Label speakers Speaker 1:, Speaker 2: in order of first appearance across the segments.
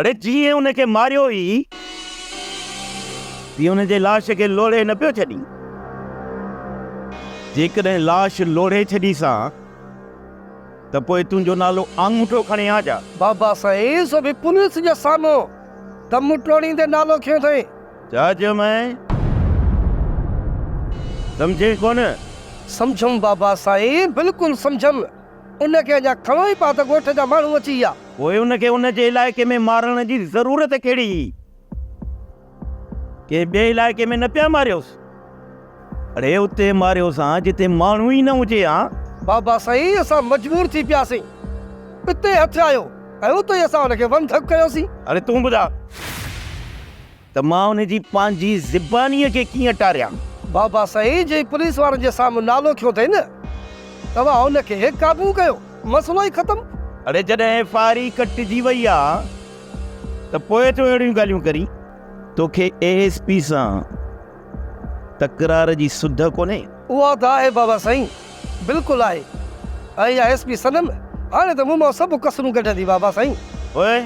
Speaker 1: اڙي جيئن ان کي ماريو ئي تيئن ان جي لاش کي لوڙهي نه پيو ڇڏين. جيڪڏهن لاش لوڙهي ڇڏيس ها ته پوء تنهنجو نالو آڱوٺو کڻي ها ڇا؟
Speaker 2: بابا سائين سو به پوليس جي سامهون دم ٽوڙيندي نالو کنيو اٿئين.
Speaker 1: ڇا چيومانء؟ سمجهين ڪونه؟
Speaker 2: سمجهيم بابا سائين بلڪل سمجهيم. ان کي اڃا کڻو ئي پيا ته ڳوٺ جا ماڻهو اچي ويا.
Speaker 1: پوء ان کي ان جي علائقي ۾ مارڻ جي ضرورت ڪهڙي هئي؟ ڪنهن ٻئي علائقي ۾ نه پيا ماريوس؟ اڙي اتي ماريوس ها جتي ماڻهو ئي نه هجي ها.
Speaker 2: بابا سائين اسان مجبور ٿي پياسين. اتي هٿ آيو ۽ اتي ئي اسان ان کي ون ڌڪ ڪيوسين.
Speaker 1: اڙي تون ٻڌاء ته مان ان جي پنهنجي زبانيء کي ڪيئن ٽاريان؟
Speaker 2: بابا سائين جي پوليس وارن جي سامهون نالو کنيو اٿئي نه توهان ان کي قابو ڪيو مسئلو ئي ختم.
Speaker 1: اڙي جڏهن ايف I R ئي ڪٽجي وئي آ ته پوء ٿو اهڙيون ڳالهيون ڪرين. توکي اي ايس پي سان تڪرار جي سڌ ڪونهي؟
Speaker 2: اها ته آهي بابا سائين، بلڪل آهي. ۽ اها ايس پي صنم هاڻي ته مون مان سڀ ڪسرون ڪڍندي بابا سائين.
Speaker 1: پوء؟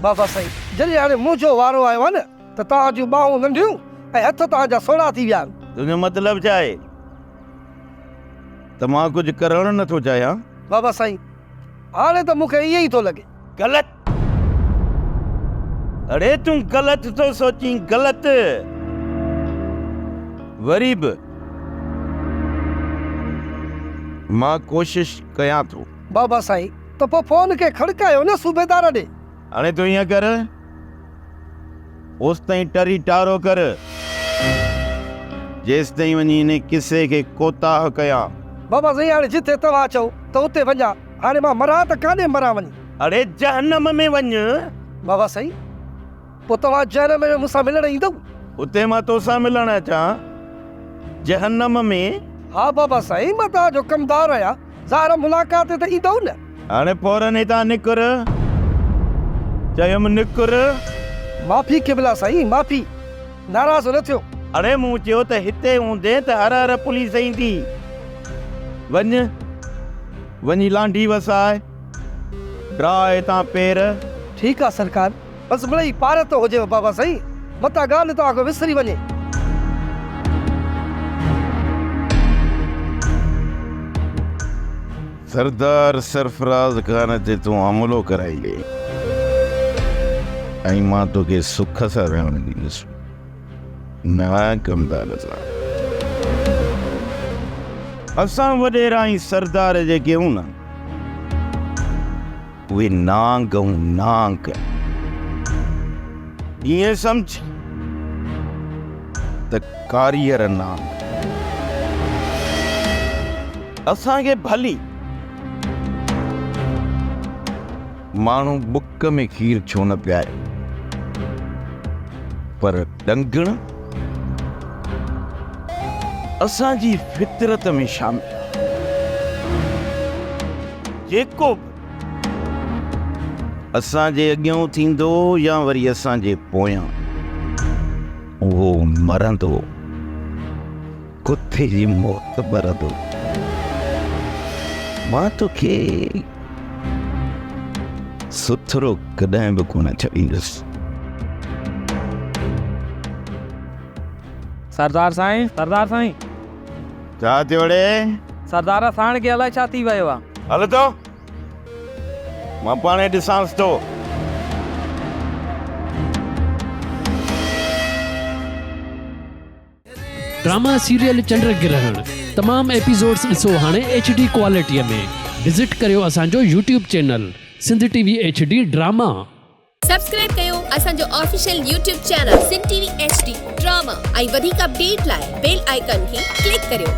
Speaker 2: بابا سائين، جڏهن هاڻي منهنجو وارو آيو آهي نه ته توهان جون ٻانهون ننڍيون ۽ هٿ توهان جا سوڙها ٿي ويا آهن.
Speaker 1: تنهنجو مطلب ڇا آهي ته مان ڪجهه ڪرڻ نه ٿو چاهيان؟
Speaker 2: بابا سائين، هاڻي ته مون کي ائين ئي ٿو لڳي.
Speaker 1: غلط! اڙي تون غلط ٿو سوچين غلط! وري به مان ڪوشش ڪيان ٿو.
Speaker 2: بابا سائين، ته پوء فون کي کڙڪايو نه صوبيدار ڏي.
Speaker 1: هاڻي تون ائين ڪر، اوستائين ٽري ٽارو ڪر، جيستائين وڃي انهي قصي کي ڪوتاهه ڪيان.
Speaker 2: بابا سائين، هاڻي جتي توهان چئو ته اتي وڃان. هاڻي مان مران ته ڪاڏي مران وڃي؟
Speaker 1: اڙي جهنم ۾ وڃ.
Speaker 2: بابا سائين، پوء توهان جهنم ۾ مون سان ملڻ ايندؤ؟
Speaker 1: اتي مان توسان ملڻ اچان جهنم ۾؟
Speaker 2: ها بابا سائين، مان توهان جو ڪمدار آهيان، ظاهر آهي ملاقات تي ته ايندؤ نه.
Speaker 1: هاڻي فورن هتان نڪر. چيم نڪر.
Speaker 2: معافي قبلا سائين، معافي. ناراض نه ٿيو.
Speaker 1: اڙي مون چيو ته هتي هوندين ته هر هر پوليس ايندي. وڃ، وڃي لانڍي وساء. ڊاهه هتان پير.
Speaker 2: ٺيڪ آ سرڪار. بس مڙئي پارت هجيو بابا سائين، متان ڳالهه توهان کان وسري وڃي.
Speaker 1: سردار سرفراز خان تي تون حملو ڪرائيندين ۽ مان توکي سک سان رهڻ ڏيندس. نه ڪمدار سان. اسان وڏيرا ۽ سردار جيڪي آهيون نه، اهي نانگ آهيون نانگ. ائين سمجهه ته ڪاريهر نانگ. اسان کي ڀلي ماڻهو ٻڪ ۾ کير ڇو نه پياري، پر ڏنگڻ اسان جي فطرت ۾ شامل آهي. جيڪو به اسان جي اڳيون ٿيندو يا وري اسان جي پويان، اهو مرندو. ڪتي جي موت مرندو. مان توکي سٿرو ڪڏهن به ڪونه ڇڏيندس.
Speaker 3: سردار سائين، سردار سائين.
Speaker 1: ڇا ٿيو ڙي؟
Speaker 3: سردار ساڻ کي الائي ڇا ٿي ويو آ.
Speaker 1: هل ته مان پاڻهي ڏسانس ٿو.
Speaker 4: ڊراما سيريل چنڊ گرهڻ تمام ايپيسوڊس ڏسو هاڻي ايڇ ڊي ڪوالٽي ۾ وزٽ ڪريو اسان جو YouTube channel Sindh T V H D drama.
Speaker 5: Subscribe ڪيو اسان جو official YouTube channel Sindh T V H D drama ۽ وڌيڪ اپڊيٽ لاء بيل آئيڪان کي ڪلڪ ڪريو.